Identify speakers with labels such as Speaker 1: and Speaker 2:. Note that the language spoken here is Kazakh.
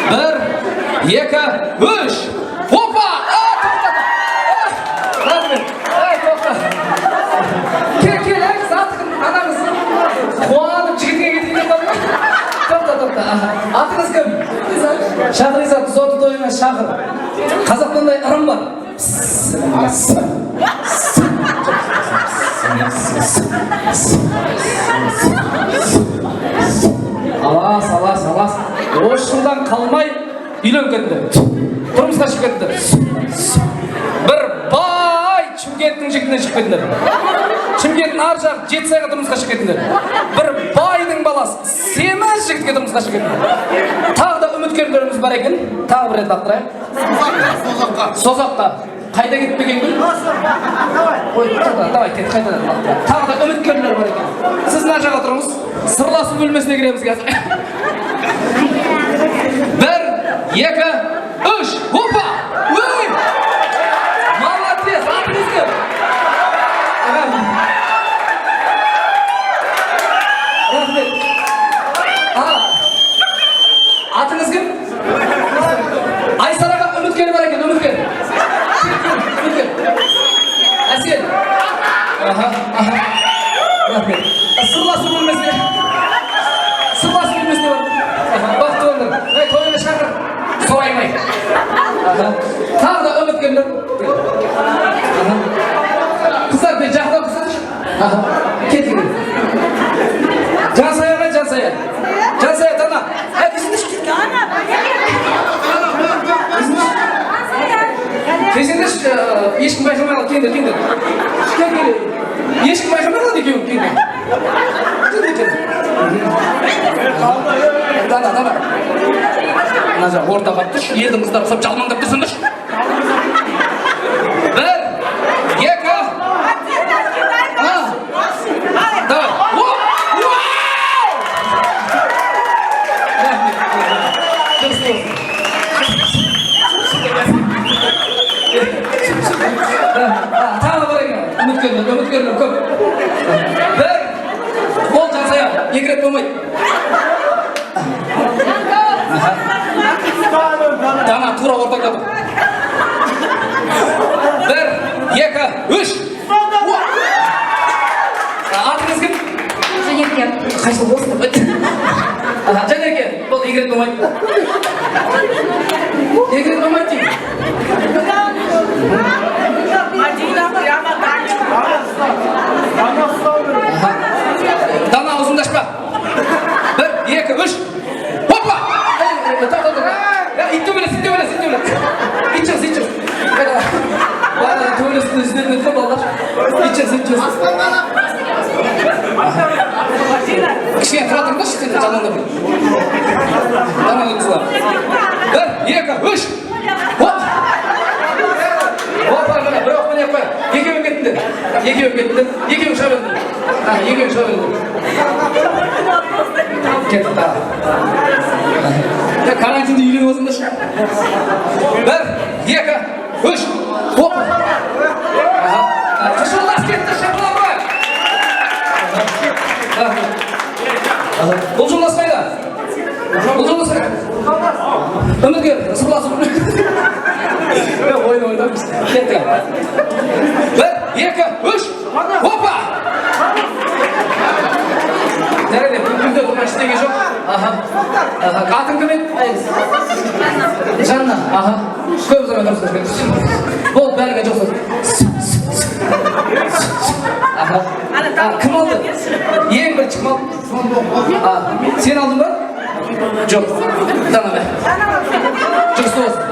Speaker 1: 1, 2, 3. Опа! А, тоқта! Рахмет. Ай, тоқта. Кел, кел, әй, қыз, аты кім? Анаңыз. Қуанып жігітіңе кетейін деп қалды ма? Тоқта, тоқта. Аха. Атыңыз кім? Шахризат, ұзату тойына шақыр. Қазақта мындай ырым бар. Алас, алас, алас. Осы жылдан қалмай үйленіп кетті. Тұрмысқа шығып кетті. Бір бай Шымкенттің жігітіне шығып кетті. Шымкенттің ар жағы Жетісайға тұрмысқа шығып кетті. Бір байдың баласы семіз жігітке тұрмысқа шығып кетті. Тағы да үміткерлеріміз бар екен. Тағы бір рет лақтырайық. Созаққа. Қайда кетпеген гүл? Ой, тоқта, давай, кет, қайтадан лақтырайық. Тағы да үміткерлер бар екен. Сіз мына жаққа тұрыңыз. Сырласу бөлмесіне кіреміз қазір. 1, 2, 3. Опа! Ой! Молодец! Атыңыз кім? Аға. Рахмет. Аға. Атыңыз кім? Айсараға үміткер бар екен, үміткер. Кел, кел, үміткер. Әсел. Аха, аха. Рахмет. Сырласу бөлмесіне. Сырласу бөлмесіне бар. Аха, бақытты болыңдар. Ей, тойыңа шақыр. Сораймай. Аха. Тағы да үміткерлер. Аха. Қыздар, бер жақындап тұрсаңызшы. Аха. Кет, кет. Жансая ғой, Жансая. Жансая, Дана. Әй, келсеңдерші. Келсеңдерші, ешкім байқамай қалды. Келіңдер, келіңдер. Кел, кел. Ешкім байқамай қалды екеуің, келіңдер. Келіңдер, келіңдер. Дана, Дана. Мына жақ ортаға тұршы, елдің қыздары ұқсап жалмаңдап тұрсаңдаршы. 1, 2, а, давай. Оп! Вау! Рахмет. Дұрыс болсын. Тағы бар екен. Үміткерлер, үміткерлер көп. 1, бол, Жансая, 2 рет болмайды. Дана, тура ортаңда тұр. 1, 2, 3. Атыңыз кім?
Speaker 2: Жанерке.
Speaker 1: Қайсы болсын? Аха, Жанерке, бол, 2 рет болмайды. 2 рет болмайды деймін.
Speaker 3: Мадина прямо так.
Speaker 1: Аха. Дана, ұзындашпа. 1, 2, 3. Опа! Ей, тоқта, тоқта. Ит төбелес, ит төбелес, ит төбелес. Ит шығыс, ит шығыс. Бағана төбелестің үстінен өтті балалар. Ит шығыс, ит шығыс. Кішкене тұра тұрыңдаршы, сендер жалаңдап. Дана өткізіп. 1, 2, 3. Оп! Опа, міне, бір оқпен екі қой. Екеуің кеттіңдер. Екеуің кеттіңдер. Екеуің шыға беріңдер. Екеуің шыға беріңдер. Кеттік тағы. Карантинде үйленіп алсаңдаршы. 1, 2, 3. Опа! Аха. Қыз жолдас кетті, шапалақ ұрайық. Рахмет. Бұл жолдас қайда? Бұл жолдас қайда? Үміткер, сырласу. Ойын ойнаймыз. Кеттік. 1, 2, 3. Опа! Жарайды, үйде тұрған ештеңе жоқ. Аха. Аха. Атың кім еді? Жанна. Аха. Көп ұзамай тұрсың. Болды, бәріңе жоқ сөз. Аха. Кім алды? Ең бірінші кім алды? Сен алдың ба? Жоқ. Дана бер. Жұмысты болсын.